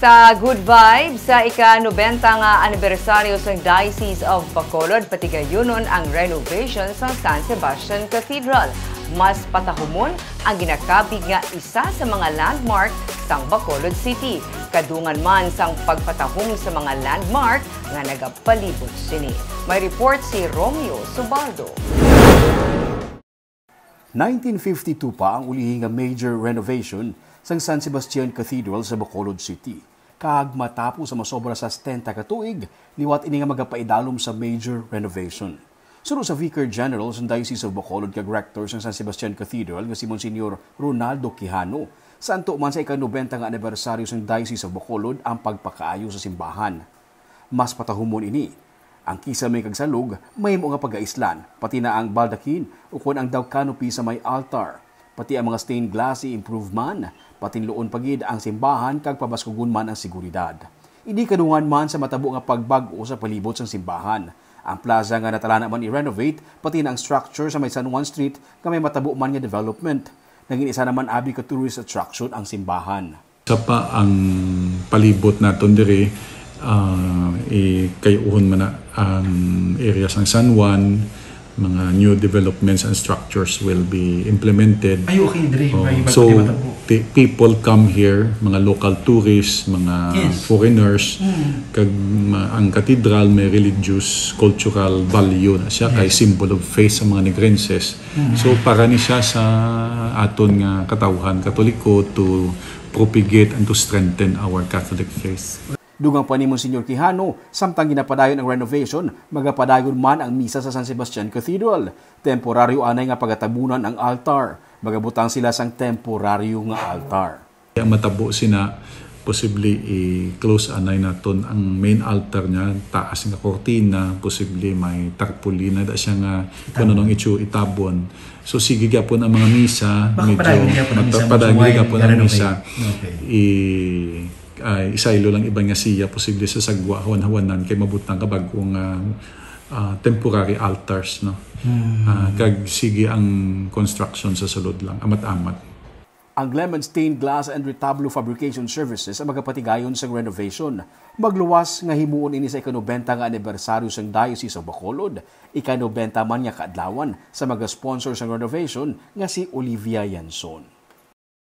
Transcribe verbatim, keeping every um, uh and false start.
Sa Good Vibes, sa ika-nobenta nga anibersaryo sang Diocese of Bacolod, patigayunon ang renovation sang San Sebastian Cathedral. Mas patahumon ang ginakabig nga isa sa mga landmark sang Bacolod City. Kadungan man sang pagpatahom sa mga landmark nga nagapalibot sini. May report si Romeo Subaldo. Nineteen fifty-two pa ang ulihi nga major renovation sang San Sebastian Cathedral sa Bacolod City, kag matapos sa masobra sa setenta ka tuig, liwat ini nga magapaidalom sa major renovation. Suno sa Vicar General sang Diocese of Bacolod kag Rector sang San Sebastian Cathedral nga si Monsignor Ronaldo Quijano, santo man sa ika-nobenta nga anibersaryo sang Diocese of Bacolod ang pagpakaayo sa simbahan. Mas patahumon ini. Ang kisame kag salog mahimo nga pagaislan, pati na ang baldakin ukon ang daw canopy sa may altar. Pati ang mga stained glass i-improve man, patinluon pa gid ang simbahan kag pabaskugon man ang seguridad. Ini kadungan man sa matabo nga pagbag-o sa palibot sang simbahan. Ang plaza nga natalana man i-renovate, pati na ang structure sa may San Juan Street nga may matabo man nga development. Naging isa naman abi ka tourist attraction ang simbahan. Sa pa ang palibot naton diri, ah, i-, kay uhon man na ang area sang San Juan, mga new developments and structures will be implemented. Ay, okay, diri. Oh, may iba't so, ibang matabo. Ti-, people come here, mga local tourists, mga Yes. foreigners, Mm. kag ma-, ang katedral may religious, cultural value na siya, kay Yes. symbol of faith sa mga Negrenses. Mm. So, para ni siya sa aton nga katawhan Katoliko to propagate and to strengthen our Catholic faith. Dugang pa ni Monsignor Quijano, samtang ginapadayon ang renovation, magapadayon man ang misa sa San Sebastian Cathedral. Temporaryo anay nga pagatabunan ang altar. Magabutang sila sang temporaryo nga altar. Ang matabo sina, posible i-close anay naton ang main altar niya, taas nga kortina, posible may tarpaulin na da siya nga kung anong itsu itabon. So, sige gyapon ang mga misa, Baka medyo padayon gyapon ang misa, mata-, padayon medyo gyapon ang wide misa. Okay. I-, ay, isaylo lang iban nga siya, posible sa sagwa, hawan-hawanan, kay mabutang ka bag-o nga, ah, temporary altars, no? Hmm. Ah, kag sige ang construction sa sulod lang, amat-amat. Ang Gleman Stained Glass and Retablo Fabrication Services ang magapatigayon sang renovation. Magluwas nga himuon ini sa ika-nobenta nga anibersaryo sang Diocese of Bacolod, ika-nobenta man nga kaadlawan sa magasponsor sang renovation nga si Olivia Yanson.